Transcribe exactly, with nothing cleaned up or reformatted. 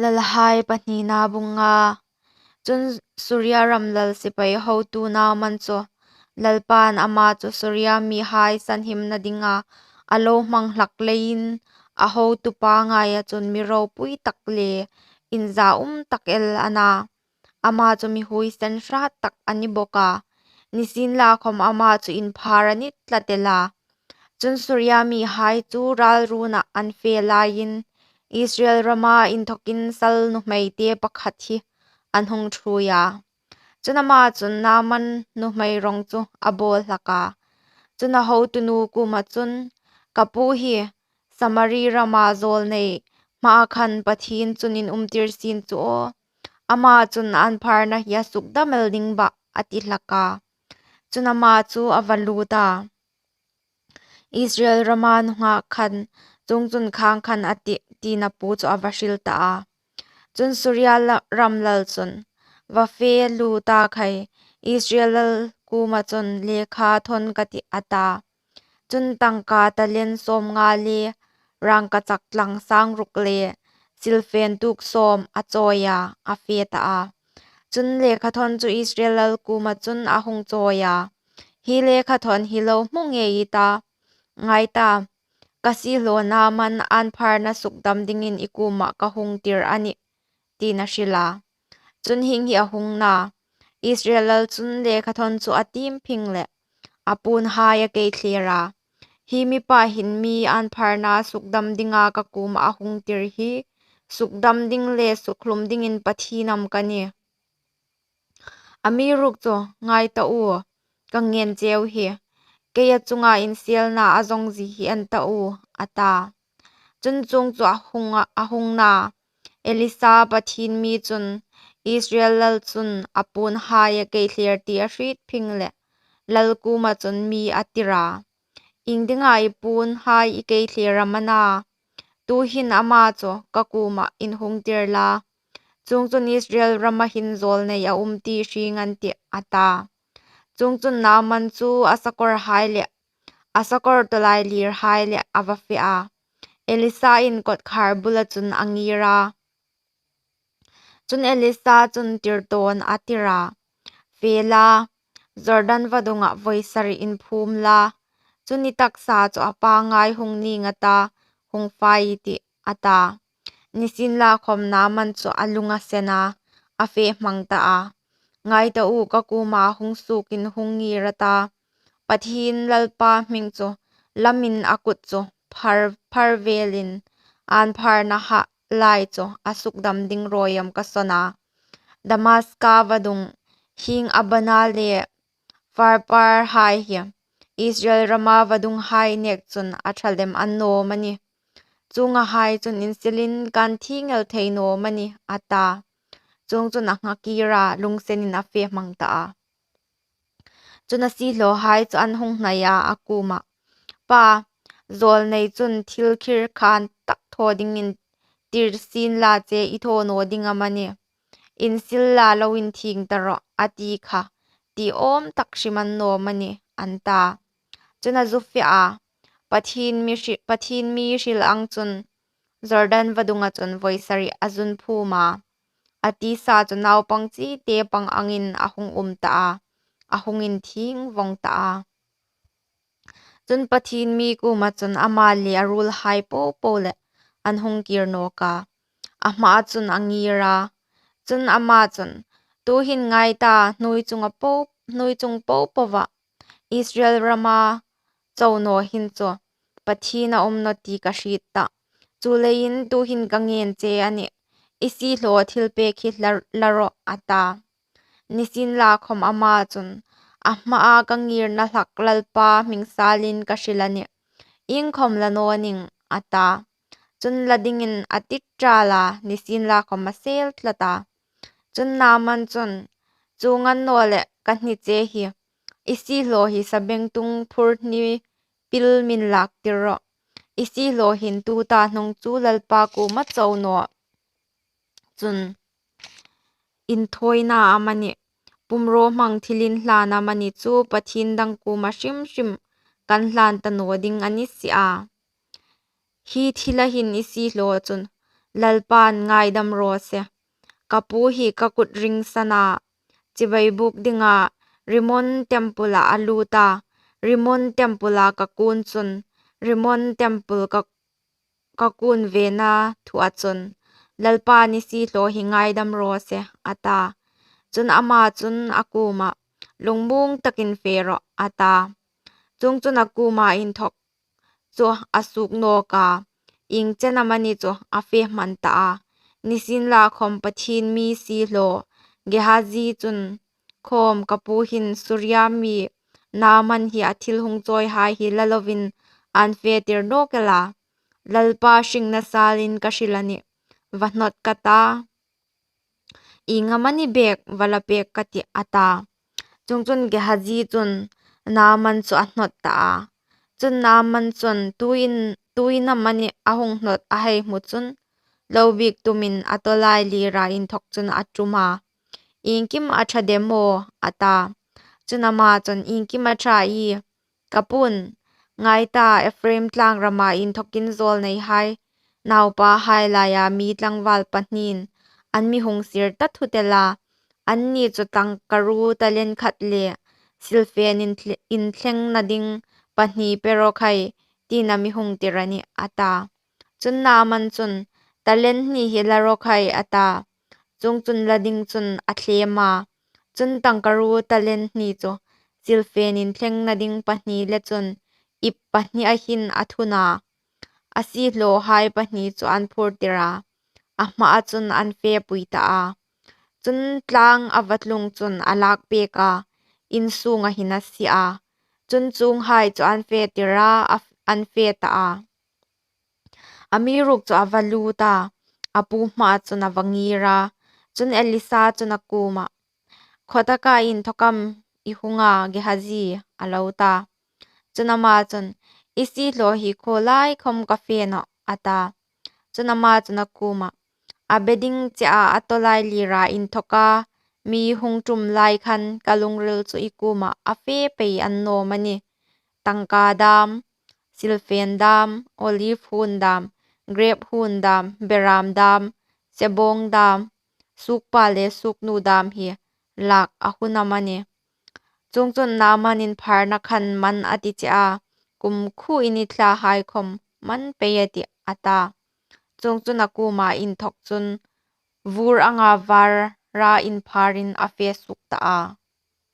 Lalhai pahnina bung nga. Chun Suria ram lal sipai hotu Naaman chu Lalpain ama chu Suria mihai sanhimna dinga a lo hmang hlak leiin a hotupa ngaia chun mi ropui tak le inzaum tak el a na. Ama chu mi huoisen hrat tak a ni bawk a. Nisienlakhom ama chu inphar a ni tlat el a. Chun Suria mihai chu ralruna an fe laiin Israel rama inthokin sal nuhmeite pakhat hi an hung ṭhuoi a. Chun ama chun Naaman nuhmei rawng chu a bawl hlak a. Chun a hotunu kuoma chun, "Ka pu hi Samari rama zawlnei hmaa khan Pathien chun in umtir sien chu aw. Ama chun an pharna hi a sukdam el ding bah," a ti hlak a. Chun ama chu a va lut a. Israel rama nunghak khan, chuongchun khang khan a tih, tiin a pu chu a va hril ta a. Chun Suria la-, ram lal chun, "Va fe lu ta khai, Israel lal kuoma chun lekha thawn ka tih," a ta. Chun tangka talent sawmnga le rangkachak tlang sang ruk le silfen tuk sawm a chawi a, a fe ta a. Chun lekha thawn chu Israel lal kuoma chun a hung chawi a. "Hi lekha thawn hi lo hmu ngei i ta. Ngai ta, ka siehlaw Naaman an pharna sukdam dingin i kuoma ka hung tir a nih," tiin a hril a. Chun hieng hi a hung na, Israel lal chun lekha thawn chu a tiem phing le a puonhai a keithler a. "Hi mipa hin mi an pharna sukdam dinga ka kuoma a hung tir hi, sukdam ding le sukhlum dingin Pathien am ka nih? Amiruokchu chu ngai ta u, ka ngen cheu hi, keia chunga insielna a zawngzie hi en ta u," a ta. Chun chuong chu a hung a, a hung na, Elisa Pathien mi chun Israel lal chun a puonhai a keithler ti a hriet phing le lal kuoma chun mi a tir a. "Iengdinga i puonhai i keithler am a na? Tuhin ama chu ka kuoma in hung tir la, chuongchun Israel rama hin zawlnei a um ti hre ngan tih," a ta. Chuongchun Naaman chu a sakawrhai le a sakawr tawlailirhai le a va fe a. Elisa in kawtkhar bula chun a ngir a. Chun Elisa chun tirtawn a tir a, "Fe la, Jordan vadungah vawi sari inphum la, chun i taksa chu a pangngai hung ning a ta, hung fai i tih," a ta. Nisienlakhom Naaman chu a lung a sen a, a fe hmang ta a. "Ngai ta u, ka kuoma hung suokin hung ngir a ta, Pathien Lalpa hming chu lamin a kut chu phar, phar velin an pharna ha lai chu a sukdam ding rawi am ka sawn a. Damaska vadung hieng Abana le Farpar hai hi Israel rama vadunghai nek chun a ṭha lem an nawm a nih. Chuongahai chun insilin kan thi ngei thei nawm a nih," a ta. Chuongchun a nghakir a, lungsenin a fe hmang ta a. Chun a siehlawhai chu an hung hnai a, a kuoma, "Pa, zawlnei chun thil khirkhan tak thaw dingin tir sien la che i thaw naw ding am a nih? Insil la, lo inthieng ta rawh, a ti kha, ti awm tak hrim an nawm a nih," an ta. Chun a zu fe a, Pathien mi hri-, Pathien mi hril ang chun Jordan vadunga chun vawi sari a zun phum a. A tisa chu naupang chite pang angin a hung um ta a, a hung inthieng vong ta a. Chun Pathien mi kuoma chun ama le a ruolhai popo le an hung kir nawk a. A hmaa chun a ngir a. Chun ama chun, "Tuhin ngai ta, hnuoi chunga po, hnuoi chung popoa Israel rama chau naw hin chu Pathien a um naw ti ka hriet ta. Chuleiin tuhin ka ngen che a nih. I siehlaw thilpek hi la, la rawh," a ta. Nisienlakhom ama chun, "A hmaa ka ngirna hlak Lalpa hming salin ka hril a nih. Iengkhom la naw ning," a ta. Chun la dingin a ti ṭal a, nisienlakhom a sel tlat a. Chun Naaman chun, "Chuong ang naw leh ka hni che hi, i siehlaw hi sabengtung phur hni pil min lak tir rawh. I siehlaw hin tuta hnung chu Lalpa kuoma chau naw chun inthawina amanih, pumrawhmang thilinhlan amanih chu pathien dang kuoma hrim hrim kan hlan ta naw ding a ni si a. Hi thila hin i siehlaw chun Lalpain ngaidam raw se. Ka pu hi ka kut ringsan a, chibai bûk dinga Rimmon temple-ah a lût a, Rimmon temple-a ka kûn chun, Rimmon temple ka, ka kûn vena thua chun, Lalpain i siehlaw hi ngaidam raw se, a ta. Chun ama chun a kuomah, Lungmuong takin fe rawh, a ta. Chuongchun a kuoma inthawk chu a suok nawk a, ieng chen amani chu a fe hman ta a. Nisienlakhawm, Pathien mi siehlaw Gehazi chun, Khawm, ka pu hin Suria mi Naaman hi a thil hung chawihai hi la lovin a'n fetir nawk el a. Lalpa hringna salin ka hril a nih, va hnawt ka ta, ieng amani bek va la pêk ka tih, a ta. Chuongchun Gehazi chun Naaman chu a hnawt ta a. Chun Naaman chun tuin, tuin amani a hung hnawt a hei hmu chun, lo biek tumin a tawlailira inthawk chun a ṭum a. Iengkim a ṭha de maw? a ta. Chun ama chun, Iengkim a ṭha ie, ka pu'n, ngai ta, Ephraim tlâng rama inthawkin zâwlneihai naupahai laia mi tlangvâl pahniin an mi hung sir ta thut el a, anni chu tangkaruo talent khat le silfên inthlengna ding pahni pe raw khai, tiin a mi hung tir a nih, a ta. Chun Naaman chun, Talent hni hi la raw khai, a ta. Chuongchun la ding chun a thlêm a. Chun tangkaruo talent hni chu silfên inthlengna ding pahni le chun ip pahnia hin a thun a, a siehlawhai pahni chu a'n phurtir a, a hmaa chun a'n fepui ta a. Chun tlâng a va tlung chun a lâkpêk a, in sûnga hin a sie a. Chun chuonghai chu a'n fetir a, a'n fe ta a. Amiruokchu a va lût a, a pu hmaa chun a va ngîr a. Chun Elisa chun a kuomah, Khawtaka inthawk am i hung a, Gehazi? a lo ta. Chun ama chun, I siehlaw hi khaw lai khawm ka fe nawh, a ta. Chun ama chun a kuomah, A be ding chea a tawlailira inthawka mi hung ṭum lai khan ka lungril chu i kuomah a fe pei annâwm a nih. Tangka dâm, silfên dâm, oliv huon dâm, grêp huon dâm, berâm dâm, sebâwng dâm, suokpa le suoknu dâm hi lâk a hun am a nih? Chuongchun Naaman inphârna khan man a ti che a, kumkhuoin i thlahai khawm man pei a tih, a ta. Chuongchun a kuoma inthawk chun vûr anga vâra inphârin a fe suok ta a.